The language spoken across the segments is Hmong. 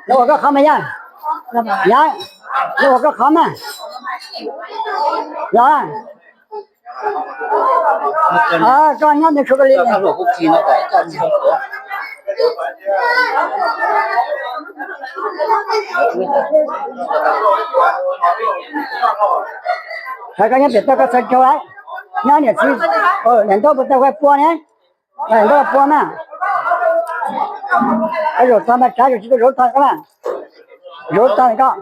Lawv ua koj qhov mas yog, yog, lawv ua koj qhov mas, los, koj nyob ntawd tshuav koj li. Koj nyob pem toj koj txhawj caug, nyob niam txiv, niam ntaub puas tau koj pua ne? Niam ntaub pua mas, koj zaum tog mas tsav zaum tsis tau zaum tog koj mas, zaum tog koj,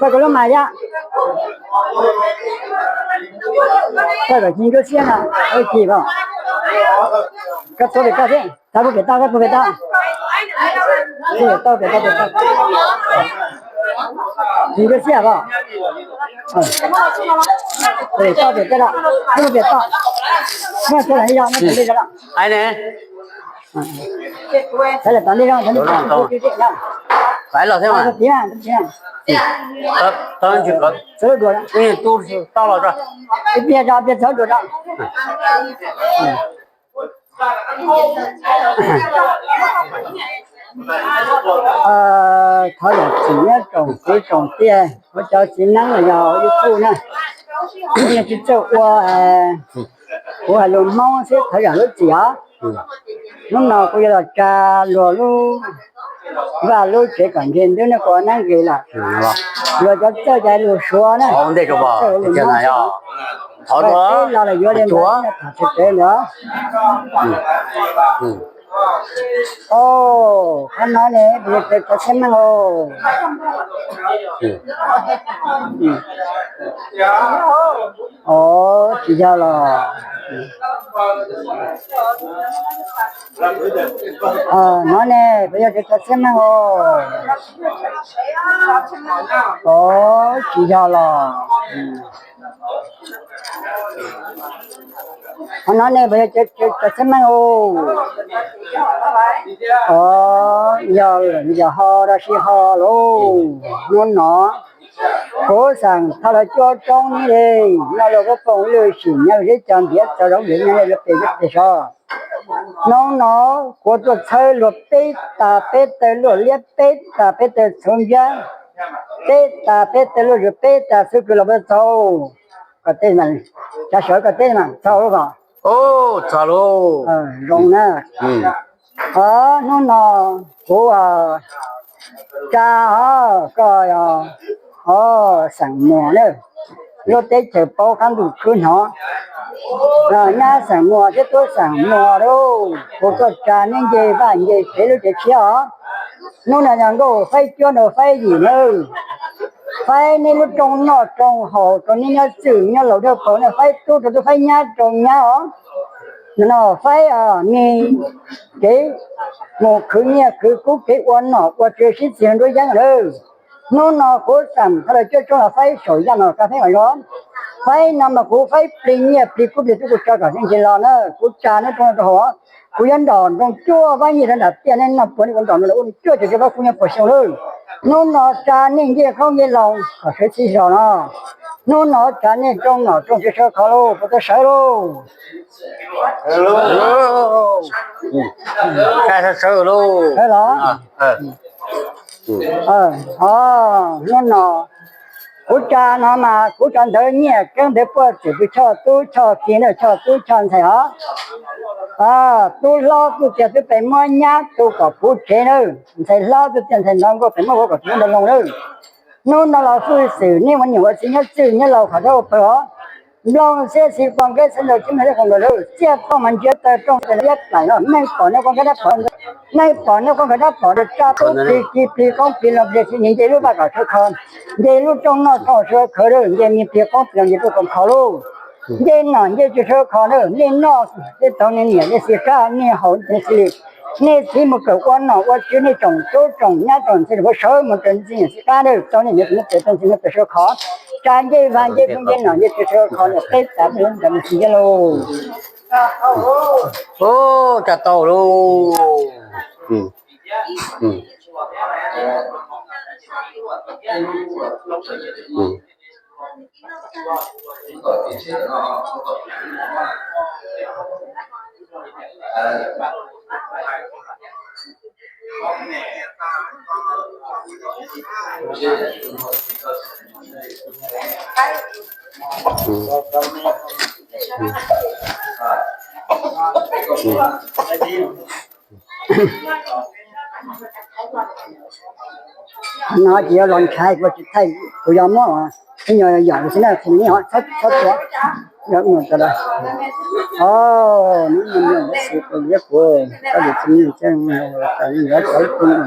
koj lub mas yog, koj zaum tsis nkawd siab na, ci os, koj tuav pem toj thiab, txav pem toj, koj tuav pem toj, txav pem toj, tsis nkawd siab os. Toj pem toj, toj pem toj, muaj txhua li yog muaj txhua li yog. Ai ne, txawm los thiab mas, tub tau los tso, ib pliag tso, ib pliag txhob dua tso. Thov zam txim nyob tsoom kwv tsoom tij, ua cov txiv neeb los yog ua YouTube na, kuv tsis txawj ua, kuv hais lus Hmoob xwb, thov zam lub txim os. Hnub no kuv yuav los tsa luag lub vaj lub tsev kom ntseg ntub, nej kuj ua neeb nqis lawm. Luag cov txawj ces lus Suav na, txawj ua lus Hmoob, peb los los yuav li ntawd, tham tsis tsev ntawd. Qhov no ne, peb cov txiv neej os. Os, tsis yog los. No ne, peb yog cov txiv neej os. Os, tsis yog los. Qhov no ne, peb yog cov txiv neej os. Os, yog lawm yog ho dab tsi ho lauj. Hnub no kuv xeem thoj lawv cuab roob ni li, noj luag kuj foom lwj sim nyob zeb cov ntiav txog zoov lwm nyob lawv pem zeb pem zos. Hnub no kuv tuaj txhawb luag peb tas peb taw luaj liab, peb tas peb taw txhuv ntsiab, peb tas peb taw luaj zuag, peb tas xub kws los puas txaus. Koj teb, cov sawv koj teb mas txaus lawm. Txaus lawm. Zoo na. Hnub no kuv tsa koj xeem Muas na, lub teb chaws paub qab ntuj khwb hnov, nyab xeem Muas thiab tub xeem Muas lauj, kuv tuaj tsa neb nce vaj nce tsev lub tsev tshiab os. Hnub no yog nkauj faib cuab nraug faib yim nawb, faib neb lub rooj noj rooj haus rau neb nyob txwj nyob laus dhau paug, nej faib tub rau tub faib nyab rau nyab os. No faib me kev mus khwv nyiaj khwv kub, kev ua nom ua tswv sib txig nruab yeeb lawm. Hnub no kuv xeem thoj lawv cuab roob los faib saum yaj no kab feb mas zoo. Faib no mas kuv faib plig nyiaj plig kub plig tub kuv tsa kom nce los na, kuv tsa neb rooj no rau hauv. Kuv yuav nrog nroo cuaj vab nyiaj rau nram tiaj, nej noj puas nej kuv nrog nroo ua cuaj caum cuaj vab kub nyob puas xyoo lawm. Hnub no tsa nej nce qoob nce loo kom sawv txij zos no. Hnub no tsa nej rooj nom rooj tsev sawv khov lauj, puas tau sawv lauj? Sawv lauj. Hnub no kuv tsa no mas kuv tsa ntawv nyiaj keeb ntawv puaj txwm pw choj tub choj ki na, choj tub choj ntxhais os. Tub hlob tub tiag twb pem muab nyab tu kom puv tsev nawb, ntxhais hlob tub tiag ntxhais ntov nkauj pem muab vauv kom puv ntoo loo nawb. Hnub no los xwb xwm nej ua niam ua txiv nyob txwj nyob laus qhov dawb ua pawg os. Nplooj xiab xis pom nkeb xeeb ntaus tsis meej thiab qhov nkaus lawm, txiaj tooj mas ntsia taw rooj tes liab plaim no, nej pom nej qhov nkag dab phom, nej pom nej qhov nkag dab phom rau tsa tub plig ki plig qoob plig loo plig txiv, nce lub vaj kom sawv khov, nce lub rooj noj rooj sawv khov lawm, nce me plig qoob plig loo nce rooj kom khov lauj. Nce nom nce tswv sawv khov lawm, nej noj nej tau nej niam nej txiv qab, nej haus nej txiv li. Nej txiv mus kawm ua nom ua tswv, nej tsoom tub tsoom nyab tsoom ntxhais sawv mus raws nej txiv niam txiv qab lawm, tau nej niam txiv nej txiv sawv khov. Tsa ncej vaj ncej phooj ncej nom ncej tswv sawv khov lawm, peb tas peb lub ntawd mus tsis ncej lauj. Tsa tau lauj. No ces yuav los ntshai kuv tsis thaij, kuv yuav muab ib nyuag yam xwb na, tsis txhob tuav. Os, neb mus mus ntawd xwb, kuv liab kuv, koj tus txiv neej thiab, yuav cov ib tug ntawd,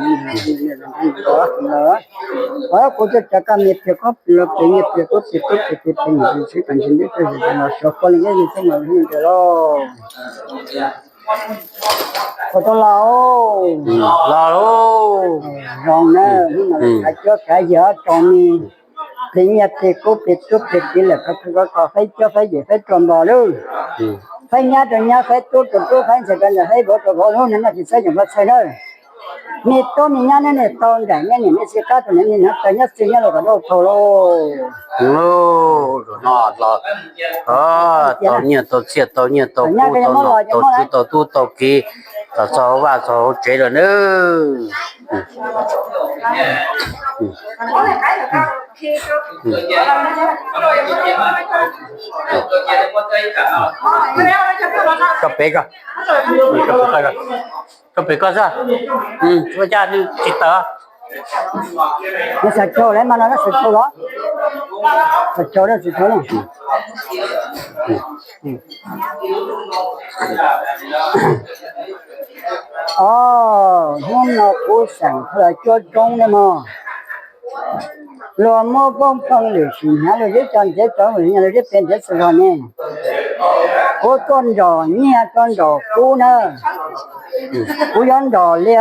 kuv cov cov koj niag plig kub plig los plig nyiaj plig kub plig kub plig plig plig nyiaj plig sib pab ntshe neb tej los xyov koj li neb li thiab mas ntawd lauj. Ua tau los, los lauj. Zoo na, hnub no kav cuab kav yawg tso me plig nyiaj plig kub plig tub plig kiv lawm, koj koj faib cuab faib yawm faib rua npo lauj. Faib nyab rau nyab, faib tub rau tub, faib ntxhais rau ntxhais, faib vauv rau vauv, hnub no noj tsis txhob yeem npau txhawj na. Me tub me nyab neb nej tau nraim, neb niam neb txiv qab rau neb, neb nyob txwj nyob laus kom dua thaum lauj. Tau nyiaj tau txiaj, tau nyiaj tau kub, tau nom tau tswv, tau tub tau kiv, txog hauv vaj txog hauv tsev lawm nawb. Koj pem koj, koj pem koj xwb, ua cas nws tsis tawm. Xav tau lawm mas no xav tau los, xav tau, xav tau. Os, hnub no kuv xeem Pha Lawv Cuab Roob ne mog, luag muab poob pheej lwm sim hnyav luag zeb tso ntiav tso luag zeb pe ntiav txhua zog ne. Kuv tuaj nrog nyiaj tuaj nrog kub na, kuv yuav nrog li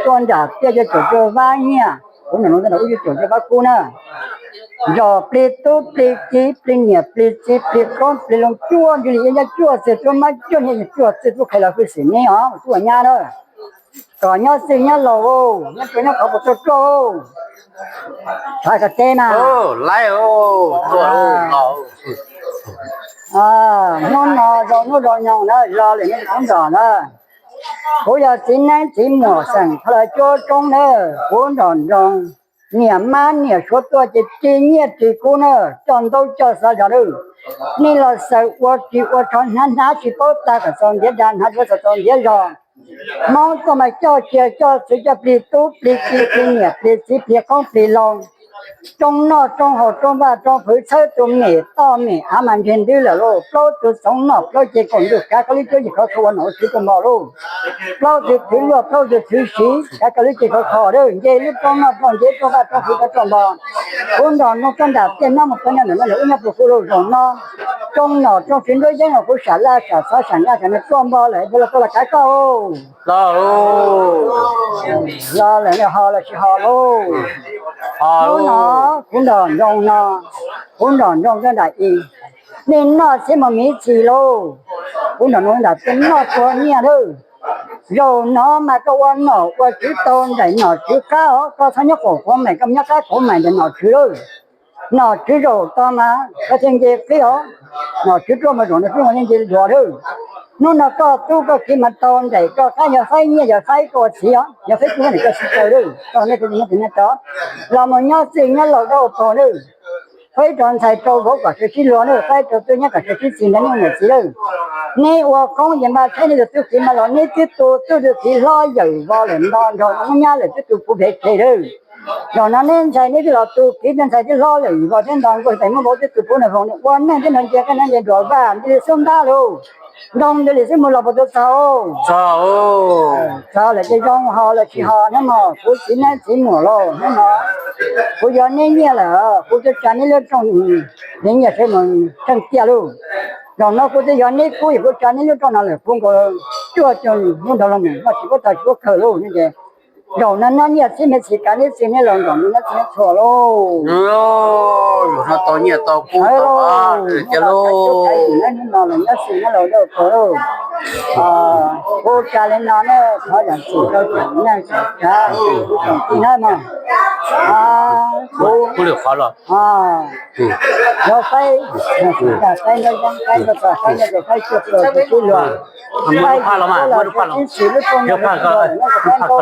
tuaj nram tiaj cuaj caum cuaj vab nyiaj, kuv nrog no ub cuaj caum cuaj vab kub na. Nrog plig tub plig kiv plig niam plig txiv plig qoob plig loo cuaj ntsis li, nyob cuaj txwg tuaj mab cuaj niaj cuaj txwg tuaj qhia los hwj xim neb os tuaj nyab na. Kom nyob txwj nyob laus, nyob tsuas nyob qhov puas tsuaj tsuaj. Thov kom teb mas. Hnub no zoo hnub zoo nyoog na, zoo li nej tub nrog na. Kuv yog txiv neeb txiv muam xeem Pha Lawv Cuab Roob na, kuv nrog nrog niam mab niam suav tuaj ces ris nyiaj ris kub na, coj ntaub coj xav zog lawm. Nej los xaws ua ris ua tsho hnab hnab tsis paub tag kom txaus ntiav dag, hnab tsuav txaus txaus ntiav zog. Hmoob tuaj mas coj tsiaj coj txhu coj plig tub plig kiv plig niam plig txiv plig qoob plig loo, rooj noj rooj haus rooj vaj rooj hwv, txhawb tus mem toj mem av mas nreg ntwb lawm lauj. Plaub tug txoov noj plaub ceg kaum ntuj, kav koj lub cuab yig khov kho ua nom ua tswv tuaj npo lauj. Plaub tug thwv luaj plaub tug thwv siv, kav koj lub ceg khov kho lawm. Nce lub rooj noj rooj nce rooj vaj rooj hwv koj tuaj npo. Kuv nrog nug koj nram tiaj nyob mus txog nyob ntawm no ub nyob puag kuv lub zos no, rooj nom rooj tswv nruab yeeb los kuv sam laj sam xov sam nqaj sam nws tuaj npo lawm, los tuaj los kav koj. Los lawm ho los tsis ho lauj. Hnub no kuv nrog nroo no, kuv nrog nroo koj nram i, nej noj txhiab mus miv txhis lauj. Kuv nrog nroo nram tiaj noj tsuag nyiaj lawm. Zaum no mas koj ua nom ua tswv tau nraim nom tswv qab os, koj txhob nyob quas quav maim, koj nyob qab quav maim ntawm nom tswv lawm. Nom tswv zaum tod mas koj thiaj nce qib os. Nom tswv tuaj mas zaum no twb ua nce duav lawm. Hnub no koj tub koj kiv mas tau nraim koj qab, yog faib nyiaj yog faib koj ua txiv os, yog faib koj ua niam koj txiv taw lawm, koj nej koj txiv nej txiv nej tod los mus nyob txwj nyob laus dab ua pog lawm. Faib rau ntxhais rau vauv kom sawv sib luag lawm, faib rau tub nyab kom sawv sib txis ntag nej niam txiv lawm. Neb ua qoob ces npaj tshaib nej tus tub kiv mas los neb twb tu tub tus kiv hlob yawm vos lawm nto nrog no nyab lawm twb tu puv pem tsev lawm. Zaum no neb ntxhais neb twb los tu kiv, neb ntxhais twb hlob lawm vos thiab nto nkuaj tais muab vauv twb tu puv nag hoo, ua neej twb nrog nce qab nrog nce duav vaj nti li xub ntab lauj. Nroo nti li xwb mus los puas tuaj txog? Txog lawm ces zoo ho los tsis ho hnub no, kuv txiv neeb txiv muam lauj, hnub no kuv yuav neb nyiaj lawm, kuv tuaj tsa neb lub rooj, neb nyiaj sawv mus tsheej tiaj lauj. Zaum no kuv twb yuav neb kub, yog kuv tsa neb lub rooj no lawm puv nkaus cuaj caum hnub ntawd los mus noj tsis paub tag tsis paub kawg lauj. Zaum no noj nyiaj txhib me txhis kav neb txwj neb laus nrog neb txhib neb txhua lauj. Zaum no tau nyiaj tau kub tau ua tiag lauj. Hnub no los nyob txwj nyob laus dab ua pog lauj. Kuv tsa li no ne, thov zam txim rau tsoom neej tsoom tsav, tsoom tij nawb mog. Kuv, kuv lwm qhov los, yog faib, faib nruab yeeb, faib nruab txog, faib nruab txog, faib cuaj txog, faib tib luag. Muab lub phaj los mas, muab lub phaj los. Lub phaj ko, lub phaj ko.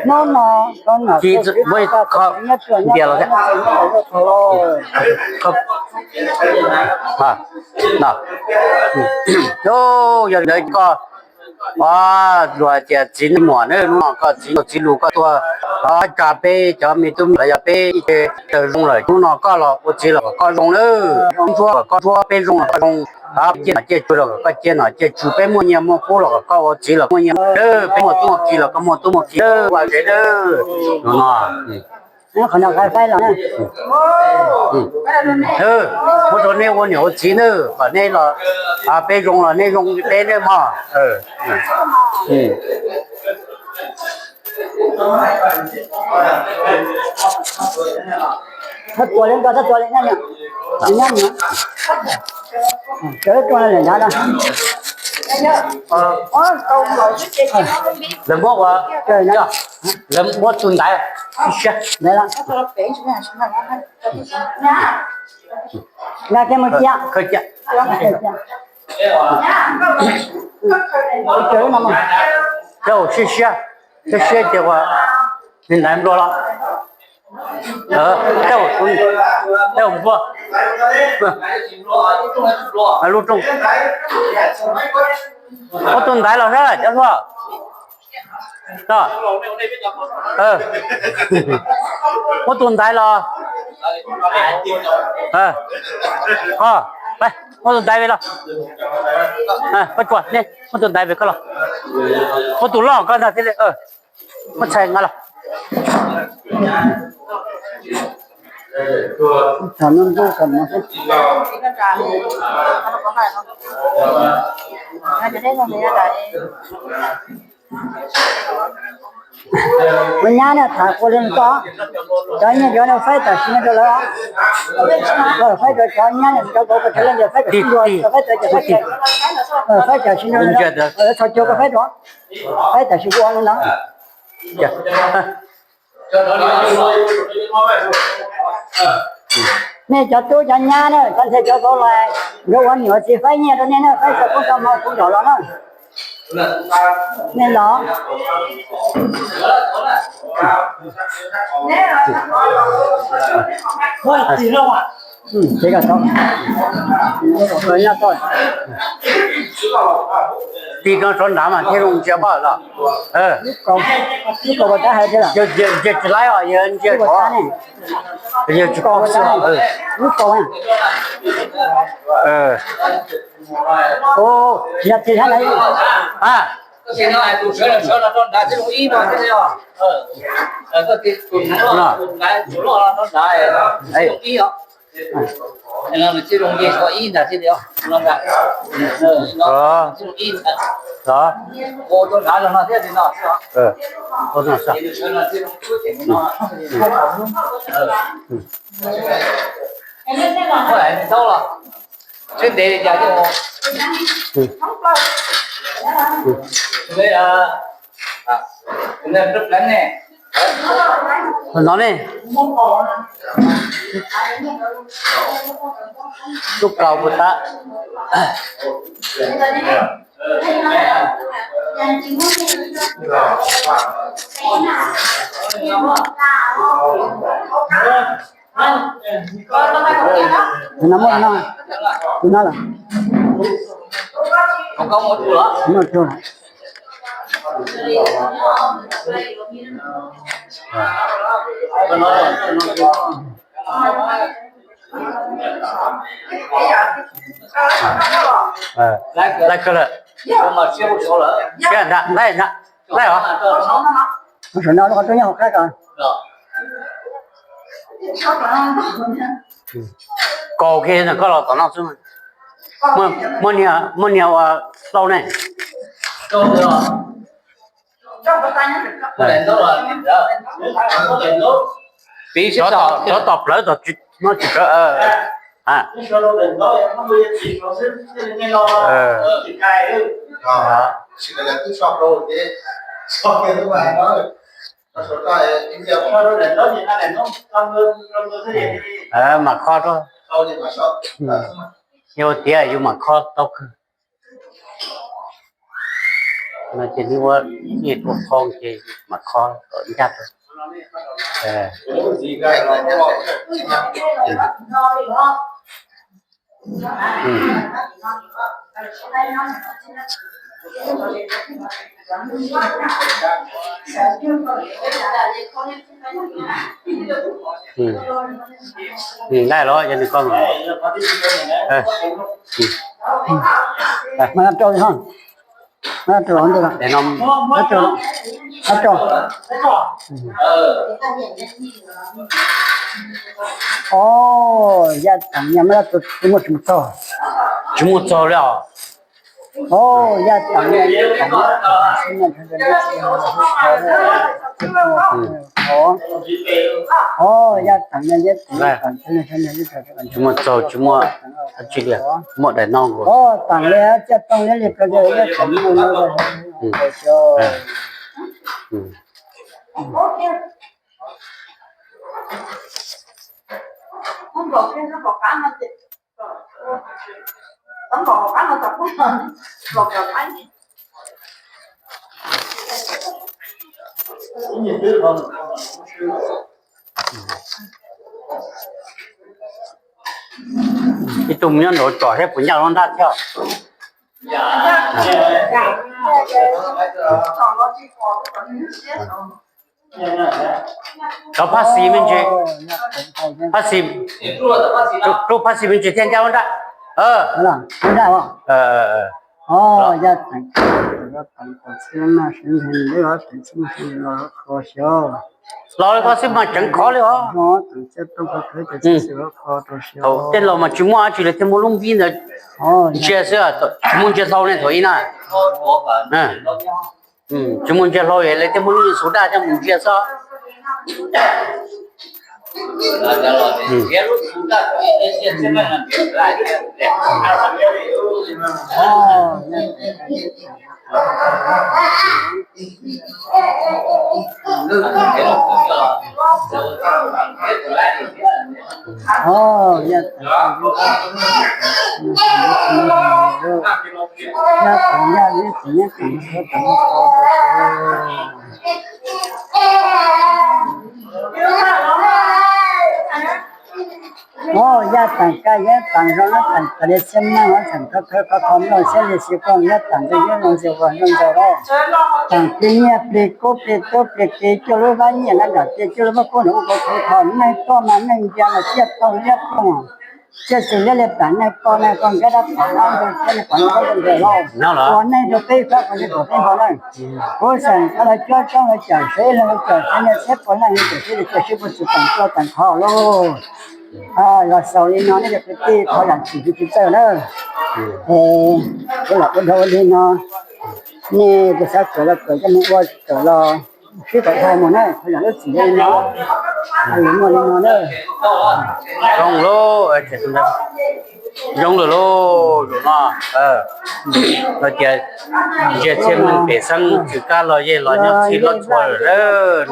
Hnub no, hnub no, npias los thiab. Yog ntawd koj, luag tias txiv muam na, hnub no koj txiv ntuj txiv lus koj tuaj, koj tsa peb cov me tub me los yog peb ib ce tawm zoo lawm, hnub no koj los ua txiv los kom koj zoo nawb, ntsuab kom koj ntsuab, peb zoo los koj zoo, peb ciaj nom ciaj tswv los kom koj ciaj nom ciaj tswv, peb muaj nyiaj muaj kub los kom koj ua txiv los muaj nyiaj, peb muaj tub muaj ki los koj muaj tub muaj ki, ua tsev nawb. No no. Qhov no faib los na. Muab rau nej ua niam ua txiv nawb, kom nej los, peb zoo los nej zoo peb nawb mog. Thaj tua li ko, thaj tua li nyab, nyab, cov lub tua lawm nrad no. Lawv muab ua, lawv muab tus ntaiv siab. Nqa kiag mus cia. Khaws cia. Coj siab siab, siab siab ces ua ntaiv nplua los. Tej zaum nplua, lub rooj. Muab tus ntaiv los saib cov hluas. Muab tus ntaiv los. Muab tus ntaiv ve los. Koj tsuas, muab tus ntaiv ve koj los. Muab tus loj koj ntag thiaj li. Muab txhais nqa los. Ua nyab na, tham ua li ko, cov nyiaj cov no faib tam sim no rau lawv, faib rau cov nyab cov vauv, cov leej faib tam sim no, faib tam sim no, txhos caug koj faib rau, faib tam sim kuv ua no ntag. Nej cov tub cov nyab na, cov ntxhais cov vauv los, nkawd ua niam ua txiv faib nyiaj rau nej na, faib txog koob txog hmo kuv nrog los na. Nej los. Tig no rov nrad mas thiaj zoo ntsia pab los. Ntsia tsis laib os, yog ntsia, yog tsis paub xwb. Sib ntev li cas no ne, tub kaus puas tag. Tus no muaj no, tus no lawm. Muaj tus lawm. Laib kawg lawm. Laib ntag, laib ntag, laib os. Saum no lub qhov rooj nyob hauv qab ko. Kaus kiag koj los tom no xwb. Muaj niag ua hlau ne. Cov tom plawv tom tsis, no tsis plawv. Mas kho rau. Ces ua tiav yus mam khob tau kawg. No ces nws ua ib tug qhov ces mam khob kom ncaj. Ntag los yog nws koj. Mas rau li ho, rau, rau, rau. O, Yaj Teem, muaj tsis mus txog, tsis mus txog li os. O, Yaj Teem, o, Yaj Teem, tsis mus txog, tsis muaj dab tsi li, muaj daim no. O, Teem li, Yaj Teem li, Ib tug mus nyob nraud tsom thiab puas ncaj lub nrab thiab. Cov phab xis me ntsis, phab xis, rub phab xis me ntsis thiaj ncaj lub nrab. Los li koj xwb mas tseev khov li os. Tej laus mas tsis muaj dab tsi lawm thiaj muaj lub npib ntawd ntsia xwb, tsis muaj ntsia hlau ne thaum ub na. Tsis muaj ntsia hlau lawv thiaj muaj lub xub daj coj mus ntsia xwb. O, Yaj Teem, koj Yaj Teem zoo, Yaj Teem tas li xyab meej, Yaj Teem koj khawb koj kho mloog siab li xyab koj, Yaj Teem ntxim hlub zoo ntxim ua zoo ntxim lawm. Teem plig nyiaj plig kub plig tub plig ki cuaj lub vab nyiaj nrog nram ces cuaj lub vab kub nrog ua kho kho neej koj mas neej ntsia los tsiaj tau liab ploog, tsiaj xwm liab li plam neej koj neej koj nkab dab pam dab ntug thiab neej pom neej koj ntxim ntxim lawm. Ua neej rau peb koj kom neej kom peb nkaus na. Kuv xeem koj los cuab toob los cawm sev los cawm sev niaj txhiab puas leej li cawm sev li cawm sev puas txwv teem tuaj teem khov lauj. Los xaus li no nej cov kwv tij thov zam txim tsis txawj na. Es kuv lam ua dhau ua li no, nej tus xav kawm los kawm, coj mus ua kawm los sib kom dhau mus na, thov zam lub txim li no. Muaj li no na. Zoo lawm, zoo lawm lauj, zaum no. Hais tias ntsia txhiaj meej pem xeeb tsis kab los yej los nyob txhij loj tshua lawm.